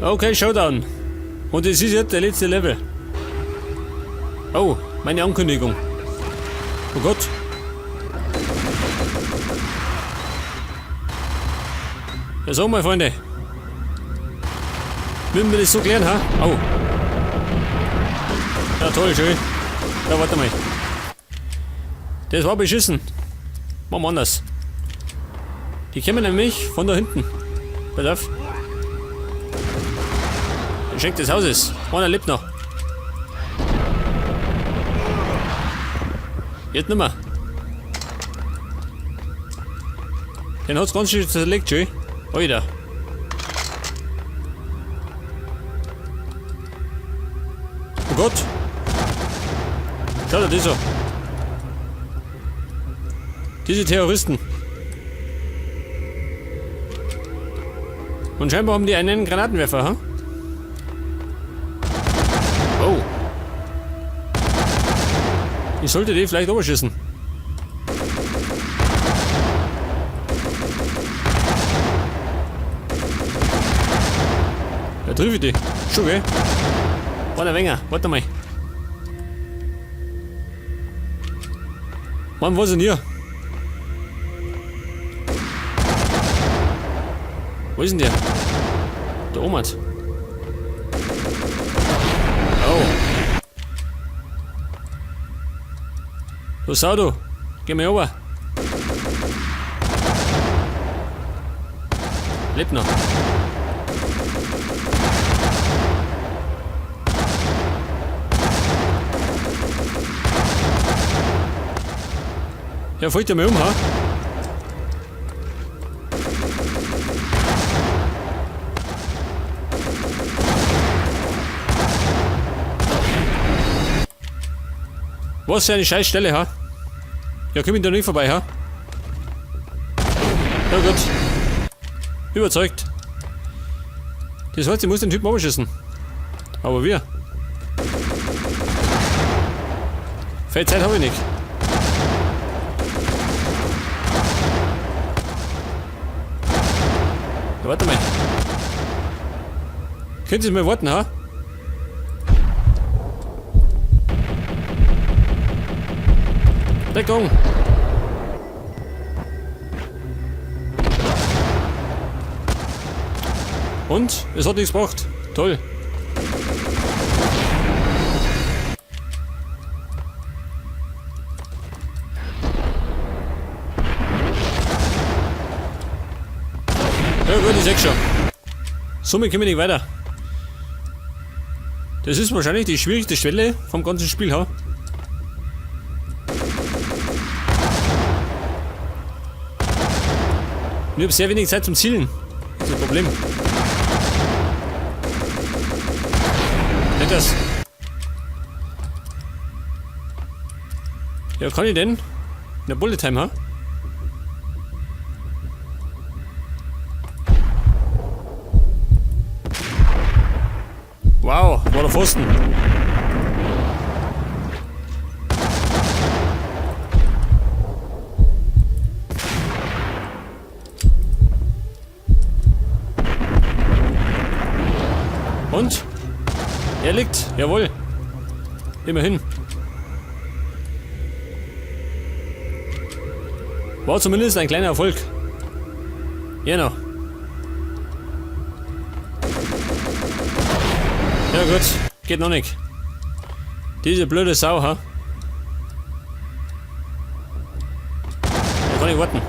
Okay, Showdown. Und es ist jetzt der letzte Level. Oh, meine Ankündigung. Oh Gott. Ja, so, meine Freunde. Müssen wir das so klären, ha? Oh. Ja, toll, schön. Ja, warte mal. Das war beschissen. Machen wir anders. Die kommen nämlich von da hinten. Pass auf. Geschenk des Hauses. Einer lebt noch. Jetzt nimmer. Den hat's ganz schön zerlegt, schön. Alter. Oh Gott. Schau dir das an. Diese Terroristen. Und scheinbar haben die einen Granatenwerfer, ha? Oh. Ich sollte die vielleicht überschießen. Ja, treffe ich die. Schon, gell? Warte ein wenig, warte mal. Mann, wo sind hier? Wo ist denn der? Da oben hat. Oh. Du Sau, du. Geh mal runter. Lebt noch. Ja, fällt der mal um, ha? Was für eine Scheißstelle, ha? Ja, komm ich da nicht vorbei, ha? Ja gut. Überzeugt. Das heißt, ich muss den Typen abschießen. Aber wir. Viel Zeit hab ich nicht. Ja, warte mal. Könnt ihr mal warten, ha? Deckung! Und? Es hat nichts gebracht. Toll. Ja gut, ich seh schon. Somit kommen wir nicht weiter. Das ist wahrscheinlich die schwierigste Stelle vom ganzen Spiel, ha? Und ich hab sehr wenig Zeit zum Zielen. Das ist ein Problem. Nicht das. Ja, kann ich denn? In der Bullet Time, ha? Wow, war der Pfosten. Und? Er liegt, jawohl. Immerhin. War zumindest ein kleiner Erfolg. Genau. Ja gut, geht noch nicht. Diese blöde Sau, ha? Da kann ich warten.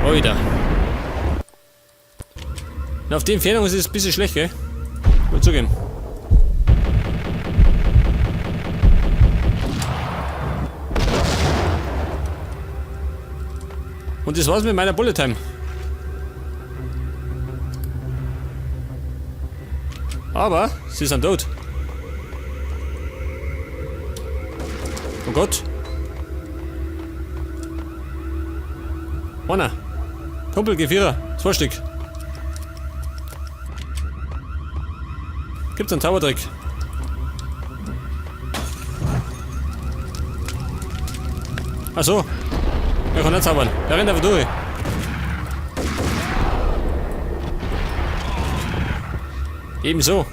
Oida. Na, auf die Entfernung ist es ein bisschen schlecht, gell? Muss ich zugeben. Und das war's mit meiner Bullet Time. Aber sie sind tot. Oh Gott. Einer. Kumpel, geh Vierer. 2 Stück. Gibt's einen Zaubertrick? Ach so. Er kann nicht zaubern. Der rennt einfach durch. Ebenso.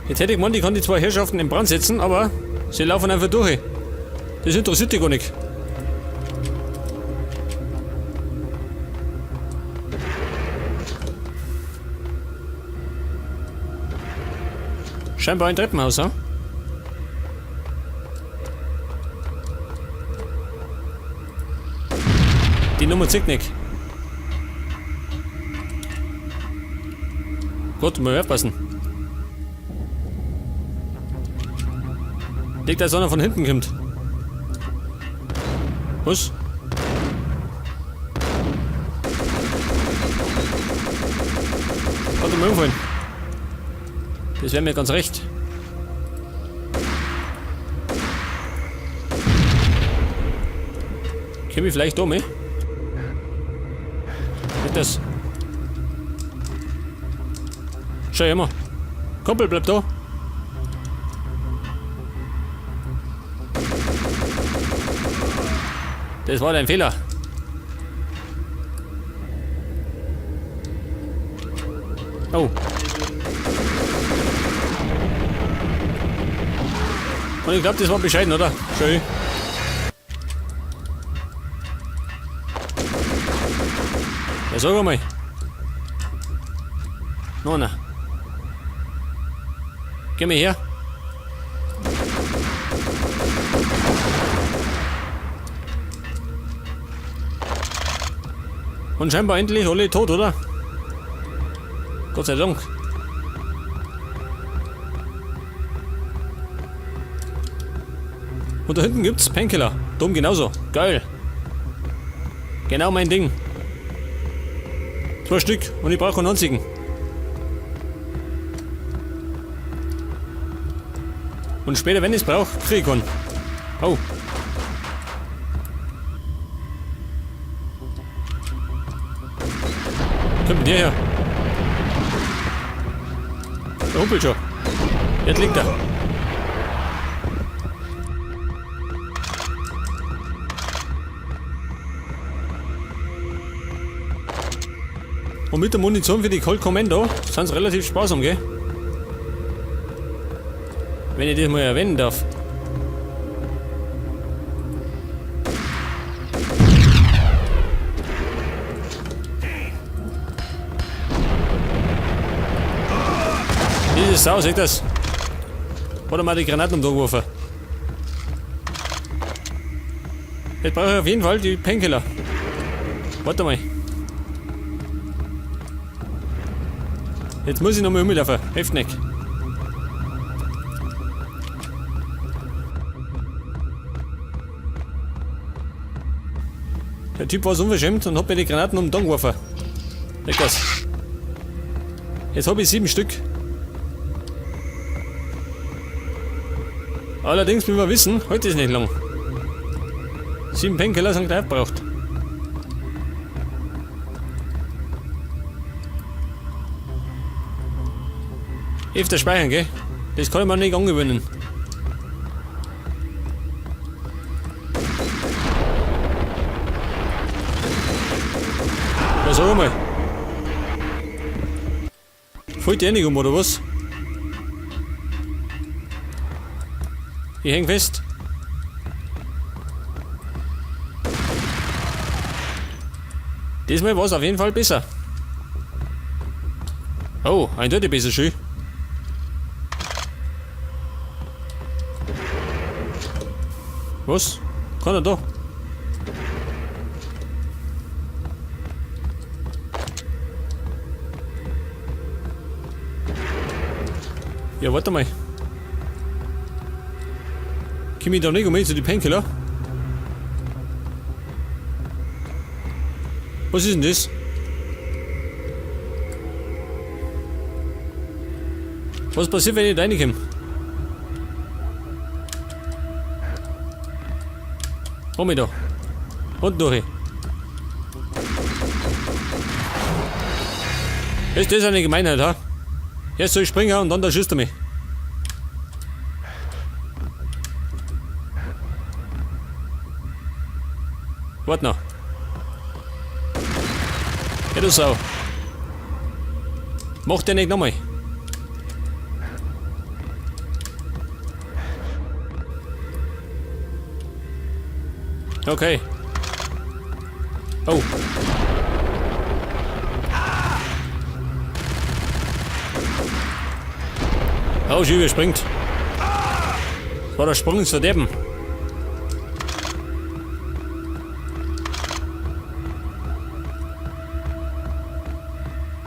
Jetzt hätte ich gemeint, ich kann die zwei Herrschaften in Brand setzen, aber sie laufen einfach durch. Das interessiert die gar nicht. Scheinbar ein Treppenhaus, ha? Die Nummer zieht nicht. Gut, mal aufpassen. Liegt, als einer von hinten kommt. Was? Warte mal umfallen. Das wäre mir ganz recht. Komm ich vielleicht um, eh? Nicht das. Schau immer. Kumpel, bleib da. Das war dein Fehler. Oh. Und ich glaub, das war bescheiden, oder? Schön. Ja, sag einmal. Nona. Geh mal her. Und scheinbar endlich alle tot, oder? Gott sei Dank. Und da hinten gibt's Painkiller. Dumm genauso. Geil. Genau mein Ding. 2 Stück und ich brauche einen einzigen. Und später, wenn ich's brauch, krieg ich keinen. Oh. Kommt mit dir her. Der humpelt schon. Jetzt liegt er. Und mit der Munition für die Colt Commando sind's relativ sparsam, gell? Wenn ich das mal erwähnen darf. Diese Sau, seht das? Hat er mal die Granaten umgeworfen. Jetzt brauche ich auf jeden Fall die Painkiller. Warte mal. Jetzt muss ich nochmal umlaufen. Hilft nicht. Der Typ war so unverschämt und hat mir die Granaten um den Tag geworfen. Weg das. Jetzt hab ich 7 Stück. Allerdings, wie wir wissen, heute ist nicht lang. 7 Painkiller sind gleich gebraucht. Öfter speichern, gell? Das kann ich mir nicht angewöhnen. Ja, sag mal. Fällt der nicht um, oder was? Ich häng fest. Diesmal war's auf jeden Fall besser. Oh, eindeutig besser, schön. Was? Kann er da? Ja, warte mal. Komm ich da nicht um zu die Painkiller? Was ist denn das? Was passiert, wenn ich da reinkomme? Komm ich da. Und durch. Ist das eine Gemeinheit, ha? Jetzt soll ich springen und dann da schießt er mich. Warte noch. Ja, du Sau. Mach den nicht nochmal. Okay. Oh. Oh, sie überspringt. Das war der Sprung ins Verderben.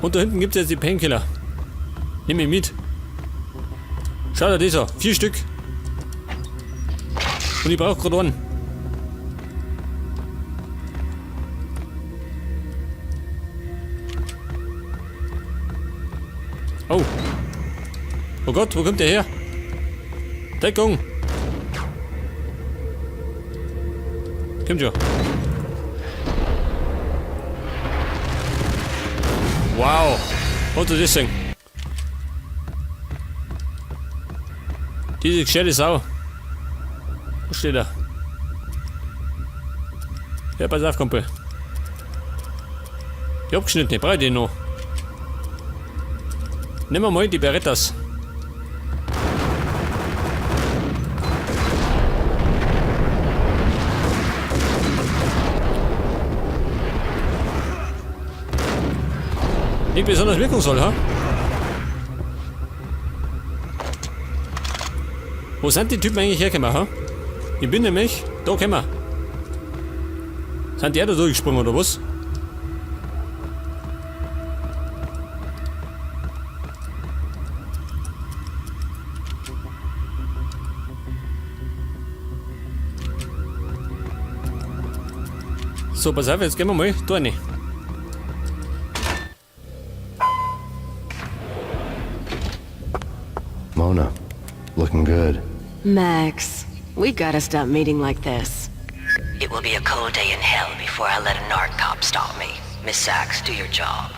Und da hinten gibt es jetzt die Painkiller. Nimm ihn mit. Schau dir das an. 4 Stück. Und ich brauche gerade einen. Oh. Oh Gott, wo kommt der her? Deckung! Kommt schon. Wow. Was ist das denn? Diese gescheite Sau. Wo steht er? Ja, pass auf, Kumpel. Die abgeschnittene, brauche ich die noch. Nehmen wir mal die Berettas. Nicht besonders wirkungsvoll, ha? Wo sind die Typen eigentlich hergekommen, ha? Ich bin nämlich da gekommen. Sind die auch da durchgesprungen, oder was? So, pass auf, jetzt gehen wir mal da rein. Mona, looking good. Max, we gotta stop meeting like this. It will be a cold day in hell before I let a narc cop stop me. Miss Sachs, do your job.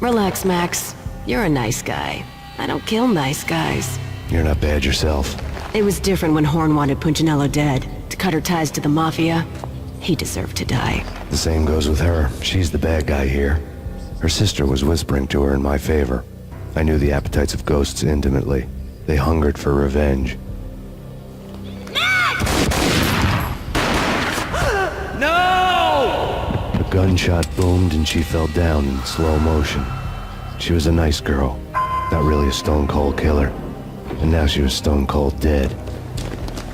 Relax, Max. You're a nice guy. I don't kill nice guys. You're not bad yourself. It was different when Horn wanted Punchinello dead, to cut her ties to the Mafia. He deserved to die. The same goes with her. She's the bad guy here. Her sister was whispering to her in my favor. I knew the appetites of ghosts intimately. They hungered for revenge. Max! No! A gunshot boomed and she fell down in slow motion. She was a nice girl. Not really a stone-cold killer. And now she was stone-cold dead.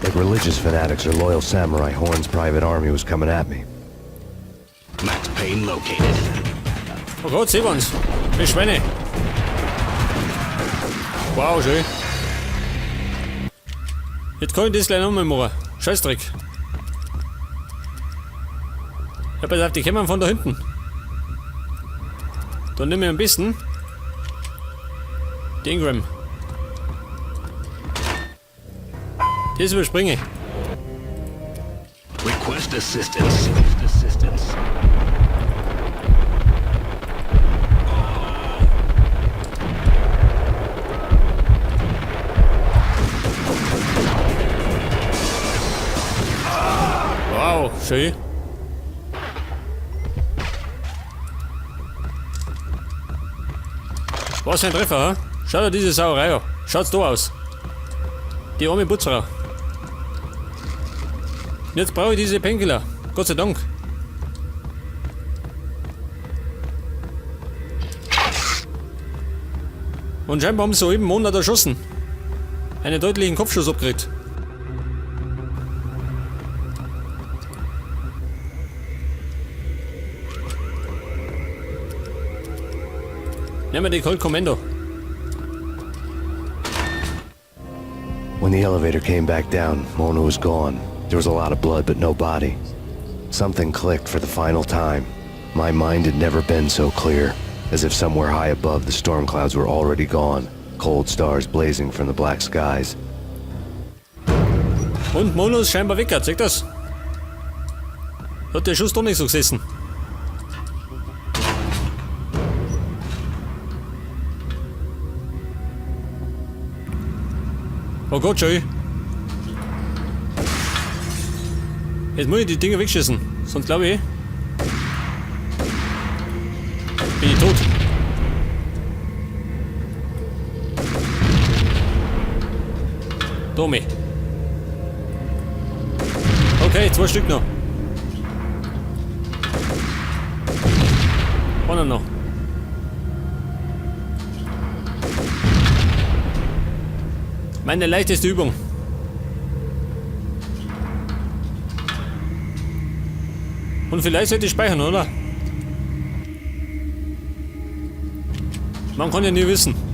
Like religious fanatics or loyal samurai, Horn's private army was coming at me. Max Payne located. Oh Gott, sehen wir uns. Wir Schweine. Wow, schön. Jetzt kann ich das gleich nochmal machen. Scheißdreck. Ja, pass auf, die kommen von da hinten. Dann nehmen wir am besten die Ingram. Das überspringe ich. Request assistance. Assistance. Wow, schön. Was für ein Treffer, hä? Schau dir diese Sauerei an. Schaut's da aus. Die arme Putzfrau. Und jetzt brauche ich diese Painkiller. Gott sei Dank. Und scheinbar haben sie soeben Mona erschossen. Einen deutlichen Kopfschuss abgekriegt. Nehmen wir die Colt Commando. When the elevator came back down, Mona was gone. There was a lot of blood, but no body. Something clicked for the final time. My mind had never been so clear, as if somewhere high above the storm clouds were already gone, cold stars blazing from the black skies. Und Mona ist scheinbar weg, zeigt das? Hat der Schuss doch nicht so gesessen. Oh Gott, schön. Jetzt muss ich die Dinger wegschießen, sonst glaube ich, Tommy. Okay, zwei Stück noch. Einer noch. Meine leichteste Übung. Und vielleicht sollte ich speichern, oder? Man kann ja nie wissen.